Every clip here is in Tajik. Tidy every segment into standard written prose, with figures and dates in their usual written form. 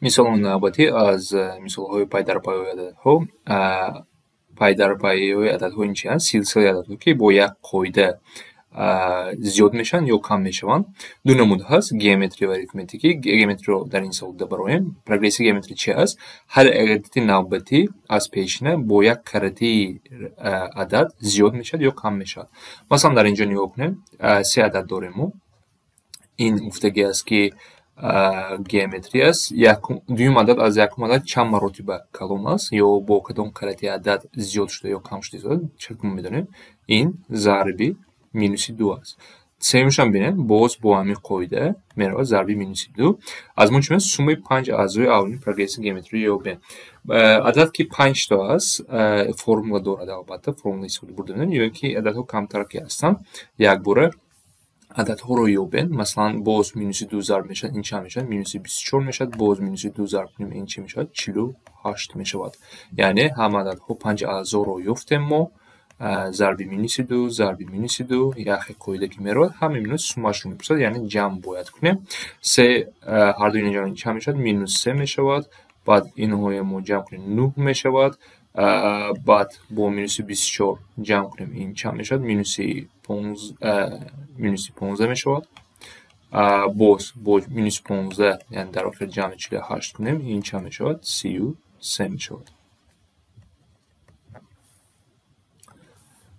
Мисоли навбатӣ аз мисолҳои пайдарпайи ададҳо. Пайдарпайиҳои ададҳо ин чи аст? Силсилаи ададҳо, ки бо як қоида зиёд мешаванд ё кам мешаванд. Ду намуд ҳаст: геометрия ва арифметикӣ. Геометриро дар ин савол дида бароем. Прогрессияи геометрӣ чи аст? Ҳар адади навбатӣ аз пешина бо як каратии адад зиёд мешавад ё кам мешавад. Масалан, дар ин ҷо нигоҳ кунем, се адад дорем мо. Ин гуфтагӣ аст, ки геометрия аст. Дуюм адад аз якум адад чанд маротиба калон аст ё бо кадом карати адад зиёд шуда ё кам шуда истодааст, чӣ мо медонем? Ин зарби минуси ду аст. Сеюмашам бинем, боз бо ҳамин қоида меравад зарби минуси ду. Аз мо чӣ меояд? Суммаи панҷ аъзои аввалини прогрессияи геометрӣ ёбем. Адад ки панҷто аст, формула дорад, албатта, формула истифода бурда медонем, ё ин ки ададҳо камтар ки ҳастанд, якбора ададҳоро ёбем. Масалан, боз минуси ду зарб мешавад, ин чанд мешавад? Минуси 24 мешавад. Боз минуси ду зарб кунем, ин чӣ мешавад? 48 мешавад. Яъне ҳама ададҳо панҷ аъзоро ёфтем мо, зарби минуси ду, зарби минуси ду, яхе қоида ки меравад, ҳамаи минус суммаашро мепурсад, яъне ҷамъ бояд кунем. Се ҳарду ин ҷамъ чанд мешавад? Минус се мешавад. Баъд инҳоя мо ҷамъ кунем, нӯҳ мешавад. Баъд бо минуси 24 ҷамъ кунем, ин чанд мешавад? Минуси 15 мешавад. Боз бо минуси 15, яъне дар охир ҷамъи 48 кунем, ин чанд мешавад? 33 мешавад.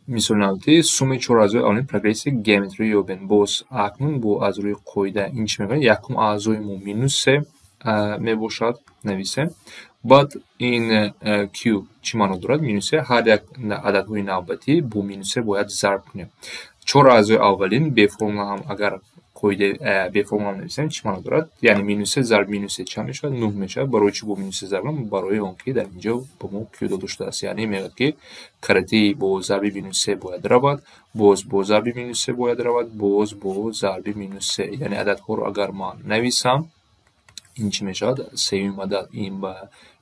Мисоли навбатӣ: суммаи чор аъзои аввалини прогрессияи геометрӣ ёбем. Боз акнун бо аз рӯи қоида ин чӣ мекунад? Якум аъзои мо минус се мебошад, нависем. Баъд ин q чӣ маъно дорад? Минус се. Ҳар як ададҳои навбатӣ бо минус се бояд зарб кунем. Чор аъзои аввалин беформула ҳам, агар қоидаи беформула ҳам нависем, чӣ маъно дорад? Яъне минус се зарб минус се чанд мешавад? Нӯҳ мешавад. Барои чӣ бо минус се зарб кунем? Барои он ки дар ин ҷо ба мо q дода шудааст. Яъне мегӯяд, ки каратии бо зарби минус се бояд равад, боз бо зарби минус се бояд равад, боз бо зарби минус се. Яъне ададҳоро агар ман нависам, ин чӣ мешавад? Сеюм адад ин ба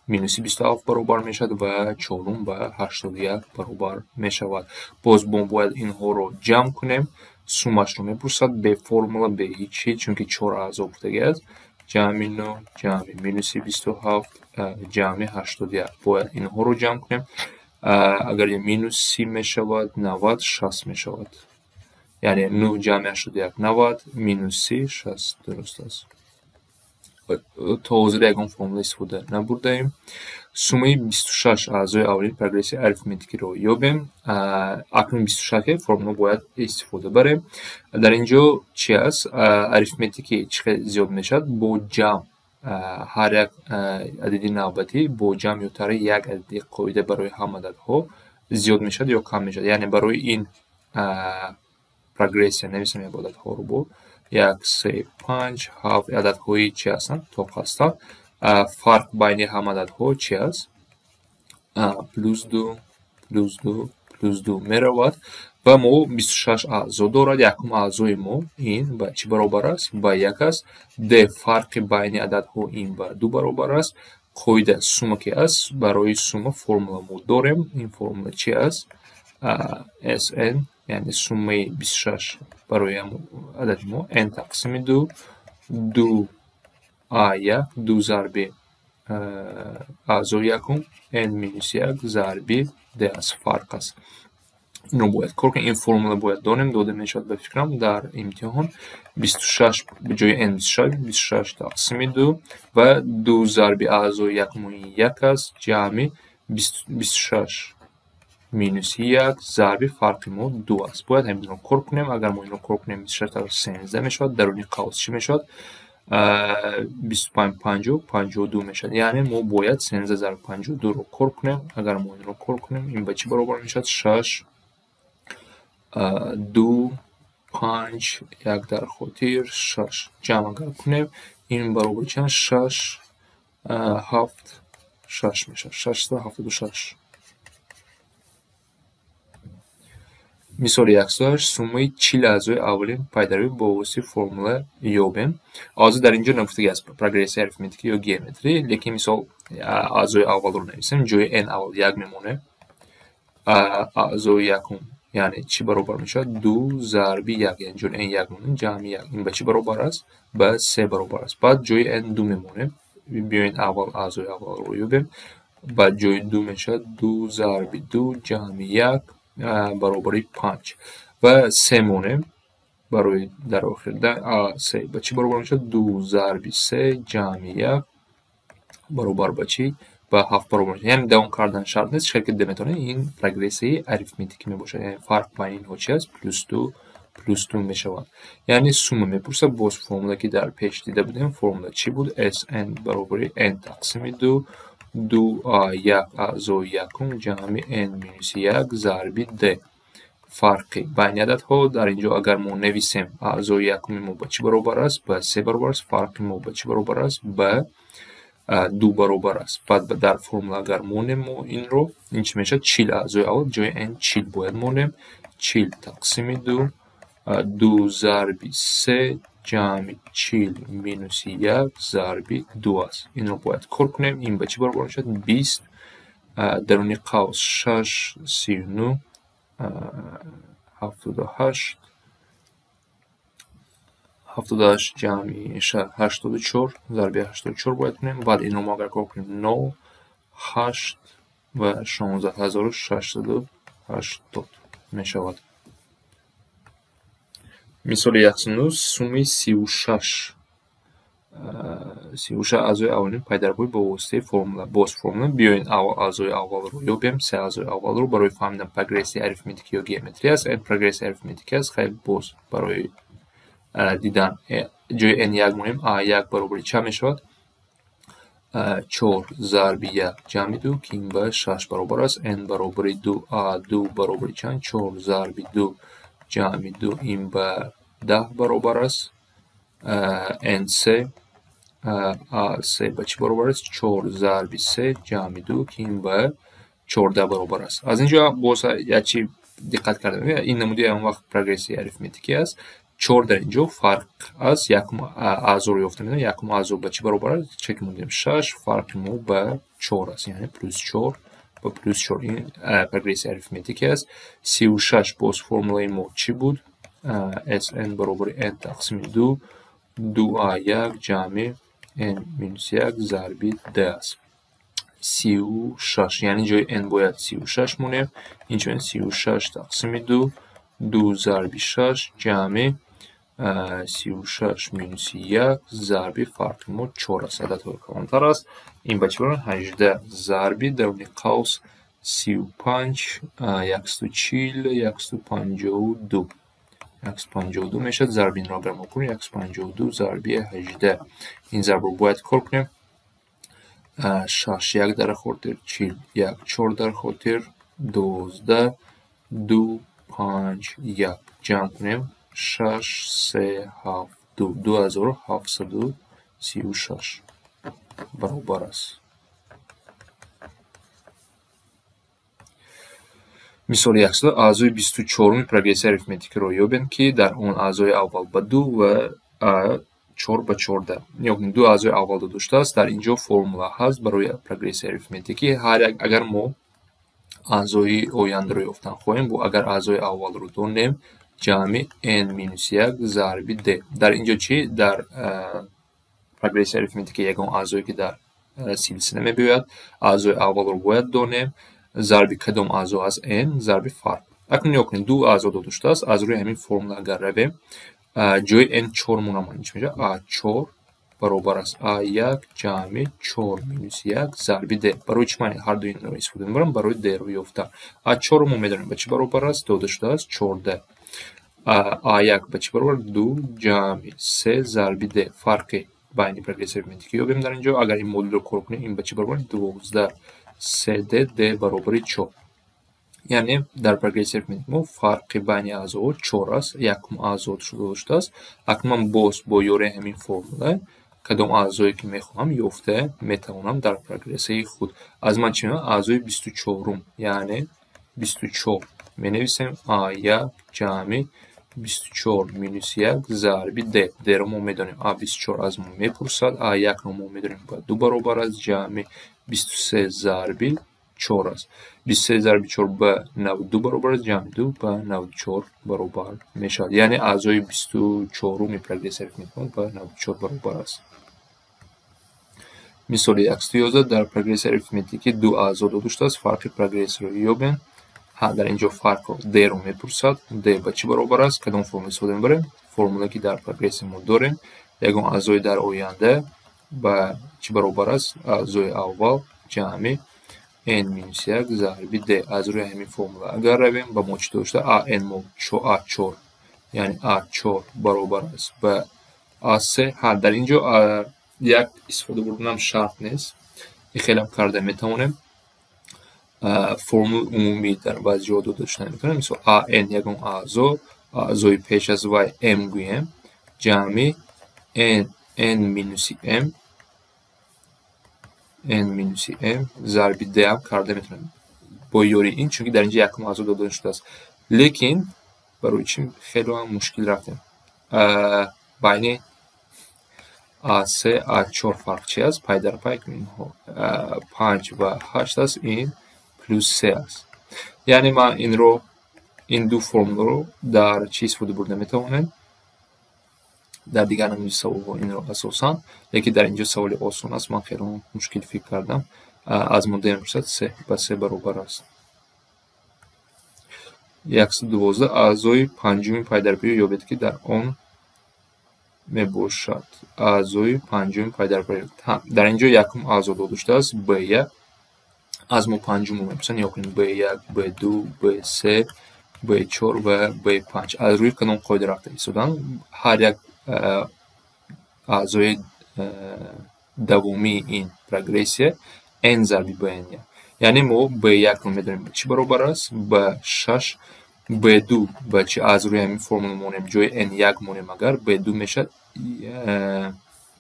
минуси 27 баробар мешавад ва чорум ба 81 баробар мешавад. Боз мо бояд инҳоро ҷамъ кунем. Суммашро мепурсад бе формула, бе ҳеҷ чиз, чунки чор аъзо гуфтагӣ аст. Ҷамъи нӯҳ, ҷамъи минуси 27, ҷамъи 81. Бояд инҳоро ҷамъ кунем. Агар минус 30 мешавад, 90, 60 мешавад. Яъне нӯҳ ҷамъи 81 90, минус 30 60, дуруст аст. То ҳозир ягон формула истифода набурдаем. Суммаи 26 аъзои аввалини прогрессияи арифметикиро ёбем. Акнун 26 формула бояд истифода барем. Дар ин ҷо чи аст? Арифметики чӣ хел зиёд мешавад? Бо ҷамъ. Ҳар як адади навбатӣ бо ҷамъ ё тари як адади қоида барои ҳама ададҳо зиёд мешавад ё кам мешавад. Яъне барои ин прогрессия нависем як ададҳоро бо як, се, панҷ, ҳафт ададҳои чи ҳастанд? Тоқ ҳастанд. Фарқ байни ҳама ададҳо чи аст? Плюс ду, плюс ду, плюс ду меравад ва мо 26 аъзо дорад. Якум аъзои мо ин ба чӣ баробар аст? Ба як аст. Д фарқи байни ададҳо ин ба ду баробар аст. Қоида сумма ки аст, барои сумма формула мо дорем. Ин формула чи аст? Sn, яъне суммаи 26 барои адади мо n тақсими ду, ду а як, ду зарби аъзои якум, n минус як зарби d аст, фарқ аст. Инро бояд кор кунем, ин формула бояд донем, дода мешавад ба фикрам дар имтиҳон. 26 ба ҷои n 26, 26 тақсими ду ва ду зарби аъзои якум як аст, ҷамъи 26 минуси як зарби фарқи мо ду аст. Бояд ҳаминро кор кунем. Агар мо инро кор кунем, 26 тақсими 13 мешавад. Даруни қавс чӣ мешавад? 25, 50, 52 мешавад. Яъне мо бояд 13 зарби 52-ро кор кунем. Агар мо инро кор кунем, ин ба чӣ баробар мешавад? Шаш, ду, панҷ, як дар хотир, шаш. Ҷамъ агар кунем, ин баробари чанд? Шаш, ҳафт, шаш мешавад. 676. Мисоли 108: суммаи 40 аъзои аввалин пайдарвӣ бо воситаи формула ёбем. Ҳозир дар ин ҷо нагуфтагӣ аст прогрессияи арифметикӣ ё геометрӣ, лекин мисол аъзои аввалро нависем, ҷои n аввал як мемонем. Аъзои якум яъне чӣ баробар мешавад? Ду зарби як, яъне ҷои n як мемонем, ҷамъи як. Ин ба чӣ баробар аст? Ба се баробар аст. Баъд ҷои n ду мемонем. Биёед аввал аъзои аввалро ёбем. Ба ҷои 2 мешавад 2 зарби 2 ҷамъи 1 баробари 5 ва 3 монем барои дар охир. А3 ба чӣ баробар мешавад? 2 зарби 3 ҷамъи 1 баробар ба чӣ? Ба 7 баробар мешавад. Яъне давом кардан шарт нест, шарт ки дида метавонед, ин прогрессияи арифметикӣ мебошад. Яъне фарқ байни инҳо чи аст? Плюс 2 плюс 2 мешавад. Яъне сумма мепурсад, боз формула ки дар пеш дида будем, формула чӣ буд? Sn баробари n тақсими 2, 2a1 аъзои якум ҷамъи n минуси 1 зарби d. Фарқи байни ададҳо дар инҷо агар мо нависем, аъзои якуми мо ба чӣ баробар аст? Ба 3 баробар аст. Фарқи мо ба чӣ баробар аст? Ба 2 баробар аст. Баъд дар формула агар монем мо инро, ин чӣ мешавад? 40 аъзои аввал, ҷои n 40 бояд монем. 40 тақсими 2, 2 зарби 3 ҷамъи 40 минуси 1 зарби 2 аст. Инро бояд кор кунем. Ин ба чӣ баробар мешавад? 20 даруни қавс 6 39 78 78 ҷамъи 84 зарби 84 бояд кунем. Баъд инро мо агар кор кунем 9 8 ва 16680 мешавад. Мисоли 109, суммаи 36 36 аъзои аввалини пайдарпой ба воситаи формула. Боз формула. Биёед аввал аъзои аввалро ёбем, се аъзои аввалро барои фаҳмидан прогрессияи арифметикӣ ё геометрия аст. Н прогрессияи арифметикӣ аст. Хайр, боз барои дидан ҷои n 1 монем, a1 баробари чанд мешавад? 4 зарби 1 ҷамъи 2, ки ин ба 6 баробар аст. N баробари 2, a2 баробари чанд? 4 зарби 2 ҷамъи 2, ин ба 10 баробар аст. N3 A3 ба чӣ баробар аст? 4 зарби 3 ҷамъи 2, ки ин ба 14 баробар аст. Аз ин ҷо боз як чи диққат кардем. Ин намуди он вақт прогрессияи арифметикӣ аст. 4 дар ин ҷо фарқ аст. Якум аъзоро ёфта медонем. Якум аъзо ба чӣ баробар аст? Чеки мо дидем 6, фарқи мо ба 4 аст. Яъне плюс 4 ба плюс 4. Ин прогрессияи арифметикӣ аст. 36 боз формулаи мо чӣ буд? Sn баробари n тақсими 2, 2a1 ҷамъи n минус 1 зарби d аст. 36, яъне ҷои n бояд 36 монем. Инчунин 36 тақсими 2, 2 зарби 6 ҷамъи 36 минуси 1 зарби фарқи мо 4 аст. Ададҳои калонтар аст. Ин ба чӣ баробар? 18 зарби даруни қавс 35 140 152. 152 мешавад. Зарби инро агар мо кунем 152 зарби 18. Ин зарбро бояд кор кунем. 6 1 дар хотир, 40 1 4 дар хотир, 12 2 5 1 ҷамъ кунем 6 3 7 2, 2736 баробар аст. Мисоли 100, аъзои 24-уми прогрессияи арифметикиро ёбем, ки дар он аъзои аввал ба 2 ва 4 ба 14. Нигоҳ кунед, ду аъзои аввал доштааст. Дар ин ҷо формула ҳаст барои прогрессияи арифметикӣ. Ҳар як агар мо аъзои ояндаро ёфтан хоҳем, бо агар аъзои аввалро донем, ҷамъи n минус 1 зарби d. Дар ин ҷо чӣ? Дар прогрессияи арифметикӣ ягон аъзое ки дар силсила мебиёяд, аъзои аввалро бояд донем, зарби кадом аъзо аст n, зарби фарқ. Акнун нигоҳ кунед, ду аъзо дода шудааст. Аз рӯи ҳамин формула агар равем, ҷои n 4 монам, ин чӣ мешавад? A4 баробар аст A1 ҷамъи 4 минус 1 зарби d. Барои чӣ ман ҳар дуи инро истифода мебарам? Барои d-ро ёфтан. A4-ро мо медонем ба чӣ баробар аст? Дода шудааст 14. A1 ба чӣ баробар? 2 ҷамъи 3 зарби d. Фарқи байни прогрессияи арифметикӣ ёбем дар ин ҷо. Агар ин модулро кор кунем, ин ба чӣ баробар? 12 3d, d баробари 4. Яъне дар прогрессияи арифметики мо фарқи байни аъзоҳо 4 аст. Якум аъзо дода шудааст. Акнун ман боз бо ёрии ҳамин формула кадом аъзое ки мехоҳам ёфта метавонам дар прогрессияи худ. Аз ман чӣ меояд? Аъзои 24-ум, яъне 24 менависем A1 ҷамъи 24 минус 1 зарби d. D-ро мо медонем. A24 аз мо мепурсад. A1-ро мо медонем ба 2 баробар аст, ҷамъи 23 зарби 4 аст. 23 зарби 4 ба 92 баробар аст, ҷамъи 2 ба 94 баробар мешавад. Яъне аъзои 24-уми прогрессияи арифметики мо ба 94 баробар аст. Мисоли 111 дар прогрессияи арифметикӣ ду аъзо дода шудааст. Фарқи прогрессияро ёбем. Дар инҷо фарқро d-ро мепурсад. D ба чӣ баробар аст? Кадом формула истифода мебарем? Формулае ки дар прогрессия мо дорем. Ягон аъзои дар оянда ба чӣ баробар аст? Аъзои аввал ҷамъи n минус 1 зарби d. Аз рӯи ҳамин формула агар равем, ба мо чӣ дошта? An мо a4, яъне a4 баробар аст ба a3. Дар инҷо як истифода бурданам шарт нест. Ин хелам карда метавонем. Формулаи умумӣ дар баъзе ҷоҳо дода шуда метавонем. Мисол an ягон аъзо, аъзои пеш аз вай m гӯем, ҷамъи n минуси m, n минуси m зарби d ҳам карда метавонем бо ёрии ин, чунки дар инҷо якум аъзо дода шудааст. Лекин барои чӣ хеле ҳам мушкил рафтем? Байни A3 A4 фарқ чи аст? Пай дар пай инҳо 5 ва 8 аст, ин плюс 3 аст. Яъне ман инро, ин ду формуларо дар чӣ истифода бурда метавонем? Дар дигар намуди саволҳо инро асосан, лекин дар инҷо саволи осон аст, ман хеле мушкил фикр кардам. Аз мо d мепурсад, 3 ба 3 баробар аст. 112 аъзои панҷуми пайдарпайро ёбед, ки дар он мебошад. Аъзои панҷуми пайдарпай. Дар инҷо якум аъзо дода шудааст, B1. Аз мо панҷумро мепурсанд, нигоҳ кунед, B1, B2, B3, B4 ва B5. Аз рӯи кадом қоида рафта истодан? Ҳар як аъзои давомии ин прогрессия n зарби bn. Яъне мо B1-ро медонем чӣ баробар аст? Ба 6. B2 ба чӣ? Аз рӯи ҳамин формула монем, ҷои n1 монем, агар B2 мешавад,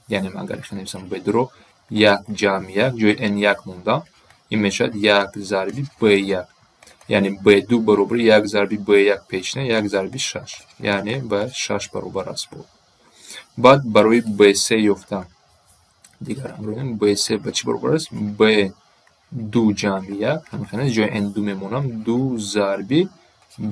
яъне ман агар нависам B2-ро 1 ҷамъи 1, ҷои n1 мондам, ин мешавад 1 зарби B1. Яъне B2 баробари 1 зарби B1 пешина 1 зарби 6, яъне ба 6 баробар аст. Баъд барои B3 ёфтан дигар ҳамроҳем, B3 ба чӣ баробар аст? B2 ҷамъи 1, ҳамин ҷои n2 мемонам, 2 зарби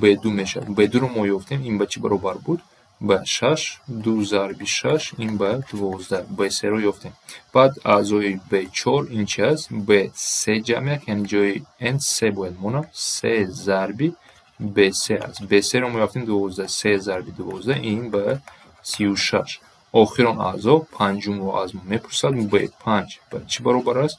B2 мешавад. B2-ро мо ёфтем, ин ба чӣ баробар буд? Ба 6, 2 зарби 6, ин ба 12. B3-ро ёфтем. Баъд аъзои B4 ин чи аст? B3 ҷамъи 1, яъне ҷои n 3 бояд монам, 3 зарби B3 аст. B3-ро мо ёфтем 12, 3 зарби 12, ин ба 36. Охирон аъзо панҷумро аз мо мепурсад, B5 ба чӣ баробар аст?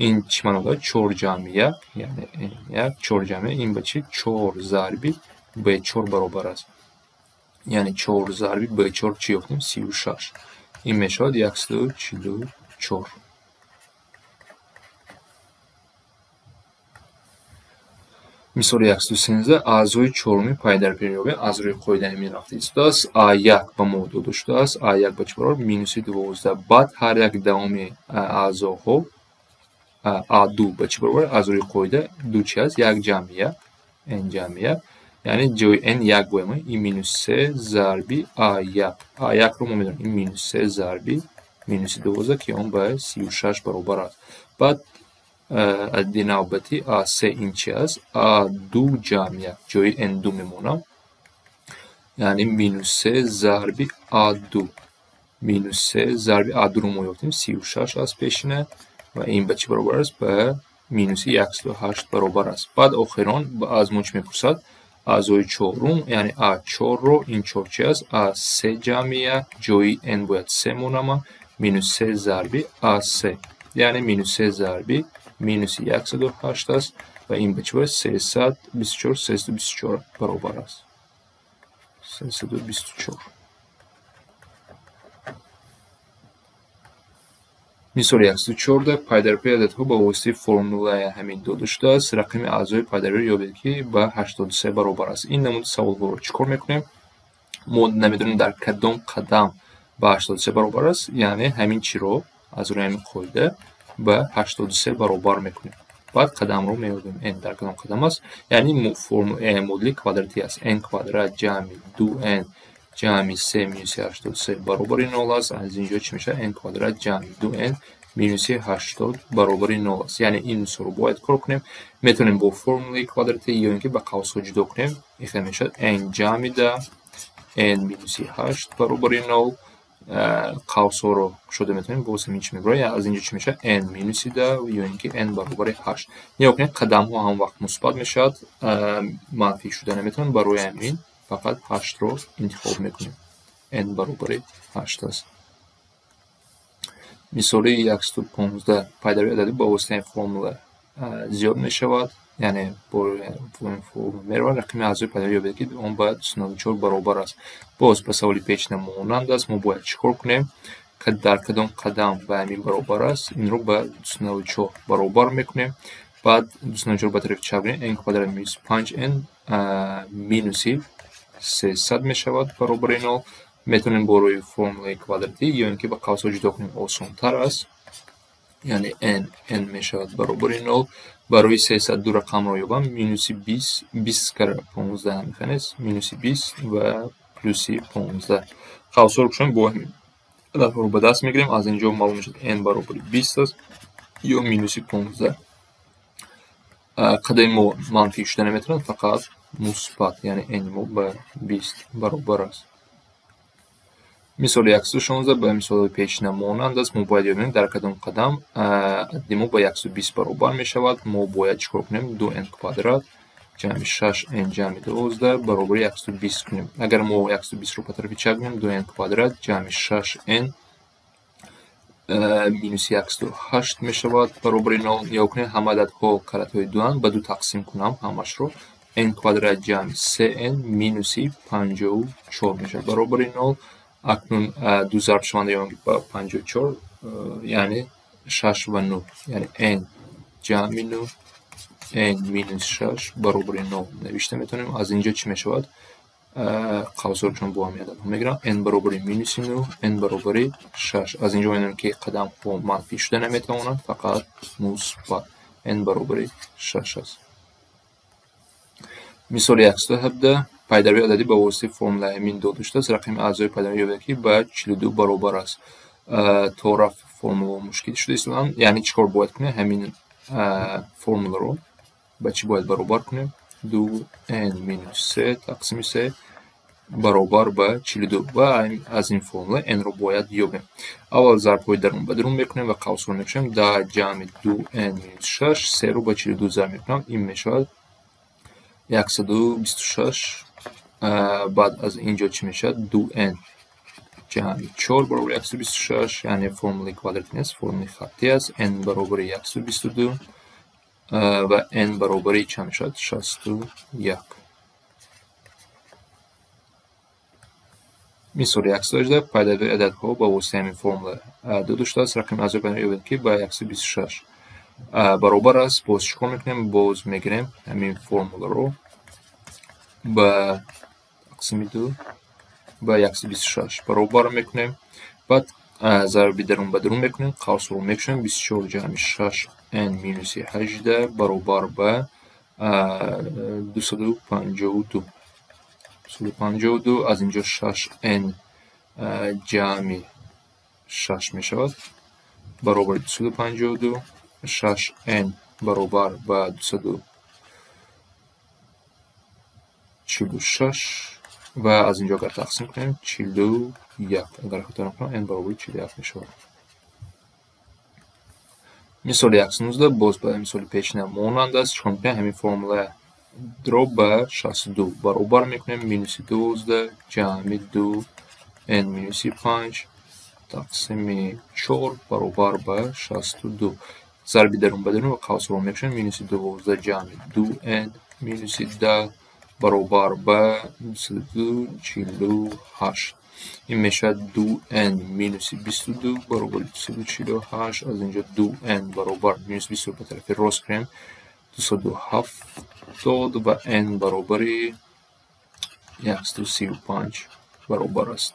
Ин чӣ маъно дорад? 4 ҷамъи 1, яъне 1, 4 ҷамъи 1, ин ба чӣ? 4 зарби B4 баробар аст. Яъне 4 зарби B4 чӣ ёфтем? 36. Ин мешавад 144. Мисоли 113 аъзои чоруми пайдарпайро ёбем. Аз рӯи қоида ҳамин рафта истодааст. А1 ба мо дода шудааст. А1 ба чӣ баробар? Минуси 12. Баъд ҳар як давоми аъзоҳо А2 ба чӣ баробар? Аз рӯи қоида 2 чи аст? 1 ҷамъи 1, n ҷамъи 1. Яъне ҷои n 1 бояд монем. Ин минус 3 зарби А1. А1-ро мо медонем. Ин минус 3 зарби минуси 12, ки он ба 36 баробар аст. Баъд адди навбатӣ А3 ин чи аст? А2 ҷамъи 1, ҷои N2 мемонам. Яъне минус 3 зарби А2. Минус 3 зарби А2-ро мо ёфтем, 36 аст пешина, ва ин ба чӣ баробар аст? Ба минуси 108 баробар аст. Баъд охирон аз мо чӣ мепурсад? Аъзои чорум, яъне А4-ро, ин 4 чи аст? А3 ҷамъи 1, ҷои n бояд 3 монама, минус 3 зарби А3. Яъне минус 3 зарби минуси 108 аст ва ин ба чӣ баробар? 324, 324 баробар аст. 324. Мисоли 114 пайдарпайи ададҳо ба воситаи формулаи ҳамин дода шудааст. Рақами аъзои пайдарпайро ёбед, ки ба 83 баробар аст. Ин намуди саволҳоро чӣ кор мекунем? Мо намедонем дар кадом қадам ба 83 баробар аст, яъне ҳамин чиро аз рӯи ҳамин қоида ба 83 баробар мекунем. Баъд қадамро меёбем, n дар кадом қадам аст. Яъне модули квадратӣ аст. N квадрат ҷамъи 2n ҷамъи 3 минуси 83 баробари 0 аст. Аз ин ҷо чӣ мешавад? N квадрат ҷамъи 2n минуси 80 баробари 0 аст. Яъне ин мисолро бояд кор кунем. Метавонем бо формулаи квадратӣ ё ин ки ба қавсҳо ҷудо кунем. Ин хел мешавад n ҷамъи 10 n минуси 8 баробари 0. Қавсҳоро кушода метавонем, боз ҳамин чӣ мебарад? Аз инҷо чӣ мешавад? N минуси 10 ё ин ки n баробари 8. Нигоҳ кунед, қадамҳо ҳам вақт мусбат мешавад, манфӣ шуда наметавонад. Барои ҳамин фақат 8-ро интихоб мекунем. N баробари 8 аст. Мисоли 115 пайдарвии ададӣ ба воситаи формула зиёд мешавад, яъне бо формула меравад. Рақами аъзои пайдарвӣ ёбед, ки он ба 294 баробар аст. Боз ба саволи пешина монанд аст. Мо бояд чӣ кор кунем? Дар кадом қадам ба ҳамин баробар аст, инро ба 294 баробар мекунем. Баъд 294 ба тарафи чап n квадрат минус 5n минуси 300 мешавад баробари 0. Метавонем бо рӯи формулаи квадратӣ ё ин ки ба қавсҳо ҷудо кунем, осонтар аст. Яъне n мешавад баробари 0. Барои 300 ду рақамро ёбам, минуси 20, 20 кара 15 механест, минуси 20 ва плюси 15. Қавсҳоро кушоем, бо ҳамин ададҳоро ба даст мегирем. Аз инҷо маълум мешавад n баробари 20 аст ё минуси 15. Қадами мо манфӣ шуда наметавонад, фақат мусбат, яъне n мо ба 20 баробар аст. Мисоли 116 ба мисоли пешина монанд аст. Мо бояд ёбем, дар кадом қадам адади мо ба 120 баробар мешавад. Мо бояд чӣ кор кунем? 2n квадрат ҷамъи 6n ҷамъи 12 баробари 120 кунем. Агар мо 120-ро ба тарафи чап кунем, 2n квадрат ҷамъи 6n минуси 108 мешавад баробари 0. Нигоҳ кунед, ҳама ададҳо каратҳои дуанд, ба ду тақсим кунам ҳамашро. N квадрат ҷамъи 3n минуси 54 мешавад баробари 0. Акнун ду зарб шаванда ё ба 54, яъне 6 ва 9, яъне n ҷамъи 9 n минус 6 баробари 0 навишта метавонем. Аз инҷо чӣ мешавад? Қавсҳоро чун бо ҳамин ададҳо мегирам, n баробари минуси 9, n баробари 6. Аз инҷо мебинем, ки қадамҳо манфӣ шуда наметавонанд, фақат мусбат. N баробари 6 аст. Мисоли 117 пайдарвии ададӣ ба воситаи формулаи ҳамин дода шудааст. Рақами аъзои пайдарвӣ ёбед, ки ба 42 баробар аст. То рафт формулаҳо мушкил шуда истоданд. Яъне чӣ кор бояд кунем? Ҳамин формуларо ба чӣ бояд баробар кунем? 2n минус 3 тақсими 3 баробар ба 42 ва аз ин формула n-ро бояд ёбем. Аввал зарбҳои дарун ба дарун мекунем ва қавсҳоро мекушем. 10 ҷамъи 2n минус 6, 3-ро ба 42 зарб мекунам. Ин мешавад 126. Баъд аз ин ҷо чӣ мешавад? 2n ҷамъи 4 баробари 126, яъне формулаи квадратӣ нест, формулаи хаттӣ аст. N баробари 122 ва n баробари чанд мешавад? 61. Мисоли 118 пайдарвии ададҳо ба воситаи ҳамин формула дода шудааст. Рақами аъзои пайдарвӣ ёбед, ки ба 126 баробар аст. Боз чӣ кор мекунем? Боз мегирем ҳамин формуларо ба тақсими 2 ба 126 баробар мекунем. Баъд зарби дарун ба дарун мекунем, қавсро мекушем. 24 ҷамъи 6n минуси 18 баробар ба 252. 252. Аз инҷо 6n ҷамъи 6 мешавад баробари 252. 6n баробар ба 246 ва аз инҷо агар тақсим кунем 41, агар хато накунам, n баробари 41 мешавад. Мисоли 119 боз ба мисоли пешина монанд аст. Чӣ кор мекунем? Ҳамин формуларо ба 62 баробар мекунем. Минуси 12 ҷамъи 2 n минуси 5 тақсими 4 баробар ба 62. Зарби дарун ба дарун ва қавсҳоро мекушем. Минуси 12 ҷамъи 2n минуси 10 баробар ба 248. Ин мешавад 2n минуси 22 баробари 248. Аз инҷо 2n баробар минус 20 ба тарафи рост кунем 270 ва n баробари 135 баробар аст.